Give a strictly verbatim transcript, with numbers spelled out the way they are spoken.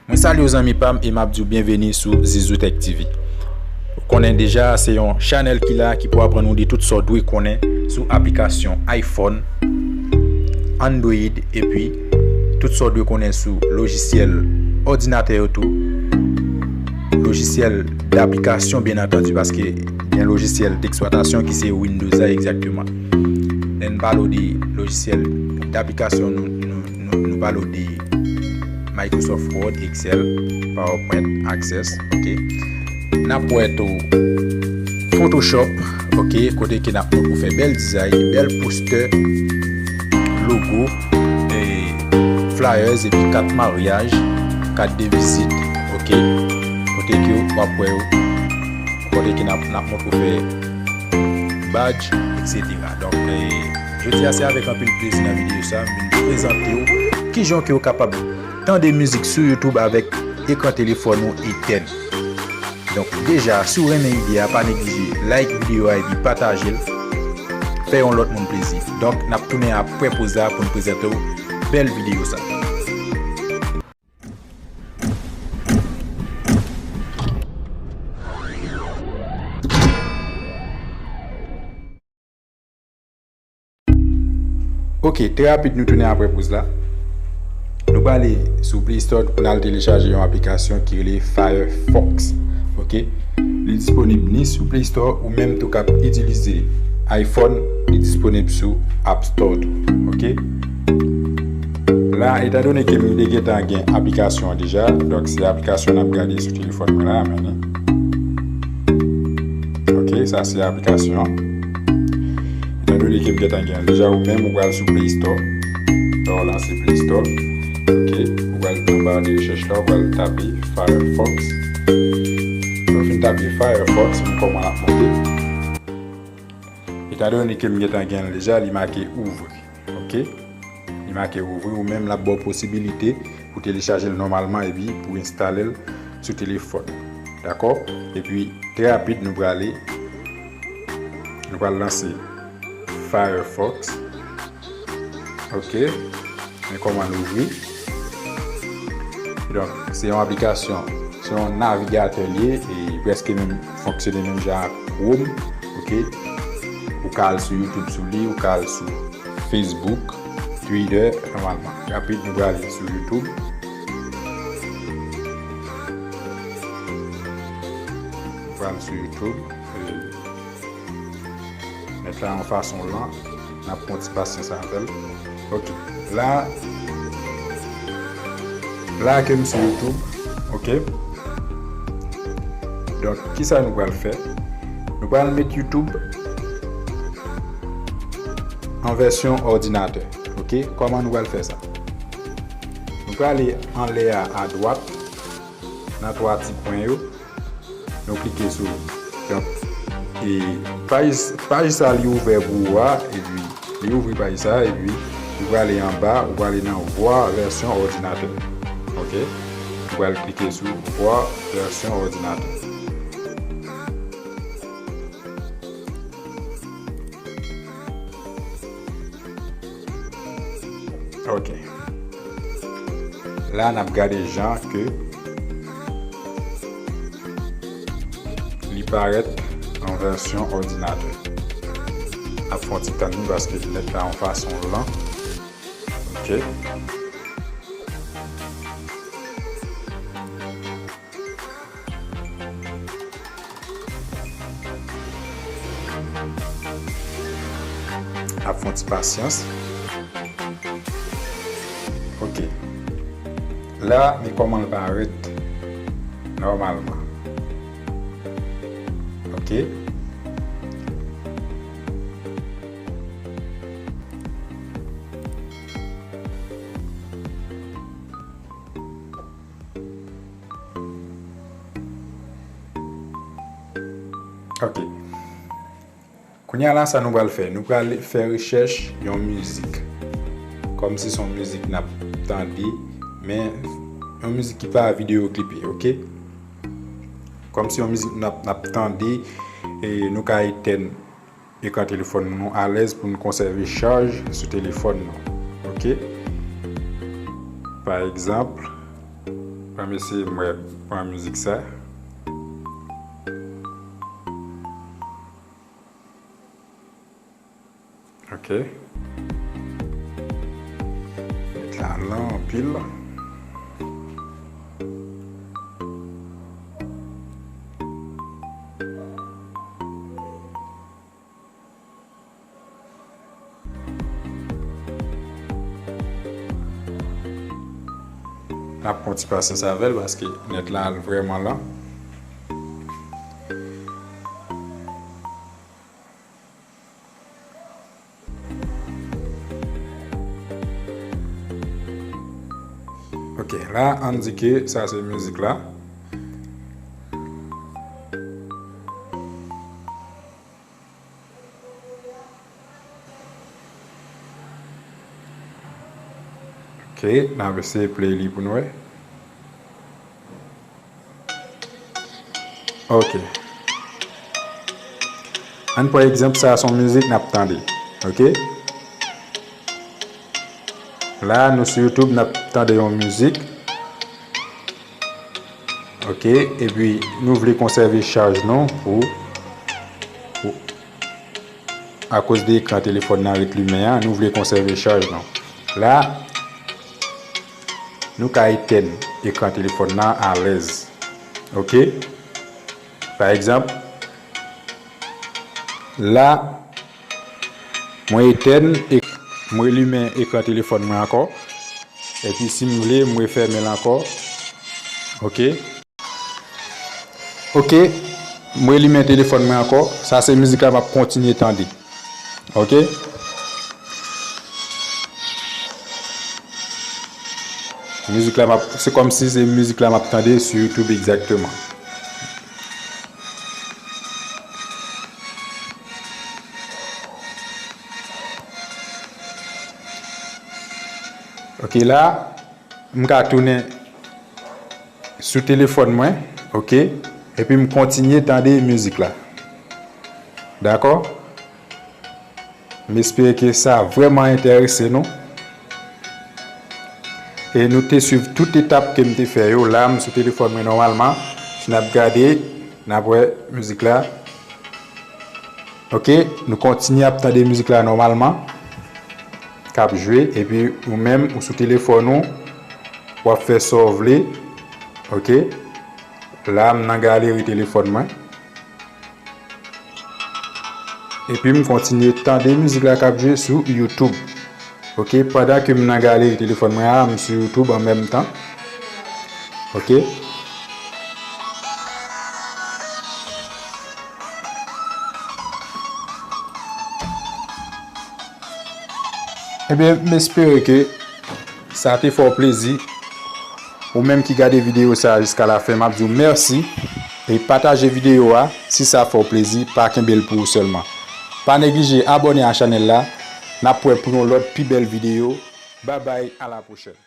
Mwen salye w zanmi pa m e m ap di w byenveni sou Zizou Tech T V. Ou konnen deja, se yon chanèl ki la ki pou aprann ou de tout sa w dwe konnen sou aplikasyon iPhone, Android, epi tout sa w dwe konnen sou lojisyèl òdinatè yo tou, lojisyèl daplikasyon, byen antandi, paske gen lojisyèl deksplwatasyon ki se Windows la egzakteman. Lè n pale w de lojisyèl daplikasyon, nou, nou, nou, nou pale w de Microsoft Word, Excel, PowerPoint, Access, ok. N ap wè tou Photoshop, ok, kote ke n ap montre w fè bèl dizay, bèl postè, logo, e, flyers, epi kat maryaj, kat de vizit, ok, kote ke w ap wè yo, kote ke n ap, n ap montre w fè badge, et cetera. Donk, e, jodi a se avèk anpil plezi nan videyo sa, m vin prezante w kijan ke w kapab tande mizik sou YouTube avèk ekran telefòn ou etèn. Donk, deja, si w renmen ide a, pa neglije like videyo a epi pataje l. Fè yon lòt moun plezi. Donk, n ap tounen apre poz la pou n prezante w bèl videyo sa. Ok, trè rapid, nou tounen apre poz la. Nou prale sou Play Store pou n al telechaje yon aplikasyon ki rele Firefox. Ok? Li disponib ni sou Play Store ou menm tou k ap itilize iPhone, li disponib sou App Store tou. Ok? La, etandone ke m te gentan gen aplikasyon an deja, donk se aplikasyon n ap gade sou telefòn mwen la, men Ok, sa se aplikasyon an. Etandone ke m gentan gen l deja, ou menm ou pral sou Play Store. Lè w lanse Play Store, ok, ou pral nan ba de rechèch la, ou pral tape Firefox. Lè w fin tape Firefox, men kòman l ap monte. Etandone ke m gentan gen l deja, li make ouvri. Ok? Li make ouvri, ou menm l ap ba w posibilite pou telechaje l nòmalman epi pou enstale l sou telefòn. Dakò? Epi, trè rapid, nou prale, nou pral lanse Firefox. Ok? Men kòman l ouvri. Donk, se yon aplikasyon, se yon navigatè li ye, e prèske menm fonksyone menm jan ak Chrome. Ok? Ou ka al sou YouTube sou li, ou ka al sou Facebook, Twitter, nòmalman. Rapid, nou prale sou YouTube. Nou pral sou YouTube. E, nèt la yon fason lan. N ap pran ti pasyans avè l. Ok. La, la ke m sou YouTube. Ok. Donk, kisa nou pral fè? Nou pral met YouTube an vèsyon òdinatè. Ok? Kòman nou pral fè sa? Nou prale anlè a, adwat, nan twa ti pwen yo. Nou klike sou li. Donk, e paj, paj sa li ouvè pou ou a, epi li ouvri paj sa, epi ou prale anba, ou prale nan vwa vèsyon òdinatè. Ok? Ou pral klike sou vwa vèsyon òdinatè. Ok. La, n ap gade jan ke li parèt an vèsyon òdinatè. N ap fè yon ti tann li paske nèt la yon fason lan. Ok. Ap fè yon ti pasyans. Ok. La, men kòman l parèt nòmalman. Ok. Ok. Kounye a la, sa nou pral fè? Nou pral fè rechèch yon mizik. Kòmsi se yon mizik n ap tande, men yon mizik ki pa videyo klipe, ok? Kòmsi yon mizik n ap, n ap tande, e nou ka etèn ekran telefòn nou alèz pou n konsève chaj sou telefòn nou. Ok? Pa egzanp, Ban m eseye m wè pran mizik sa. Ok. Nèt la lan anpil. N ap pran ti pasyans avè l paske nèt la vrèman lan. Ok, la, ann di ke sa se mizik la. Ok, n ap eseye play li pou n wè. Ok. Ann pran egzanp, sa se yon mizik n ap tande. Ok? La, nou sou YouTube, n ap tande yon mizik. Ok? Epi, nou vle konsève chaj nou pou, pou, akoz de ekran telefòn nan ret limen an, nou vle konsève chaj nou. La, nou ka etèn ekran telefòn nan alèz. Ok? Pa egzanp, la, mwen etèn e mwen limen ekran telefòn mwen ankò. Epi si m vle, mwen fèmen l ankò. Ok? Ok, mwen limen telefòn mwen ankò. Sa se mizik la m ap kontinye tande. Ok? Mizik la m ap, se kòmsi se mizik la m ap tande sou YouTube egzakteman. Ok, la, m ka tounen sou telefòn mwen, ok? Epi m kontinye tande mizik la. Dakò? M espere ke sa vrèman enterese nou. E nou te swiv tout etap ke m te fè yo. La, m sou telefòn mwen nòmalman. Si n ap gade, n ap wè mizik la. Ok, nou kontinye ap tande mizik la nòmalman. K ap jwe, epi ou menm, ou sou telefòn ou, w ap fè sa w vle. Ok, la, m nan galeri telefòn mwen. Epi m kontinye tande mizik la k ap jwe sou YouTube. Ok, pandan ke m nan galeri telefòn mwen a, m sou YouTube an menm tan. Ok. Ebyen, m espere ke sa te fè w plezi. Ou menm ki gade videyo sa a jiska lafen, m ap di w mèsi. E pataje videyo a, si sa fè w plezi, pa kenbe l pou ou sèlman. Pa neglije abòne a chanèl la. N ap wè pou yon lòt pi bèl videyo. Babay, a la pwochèn.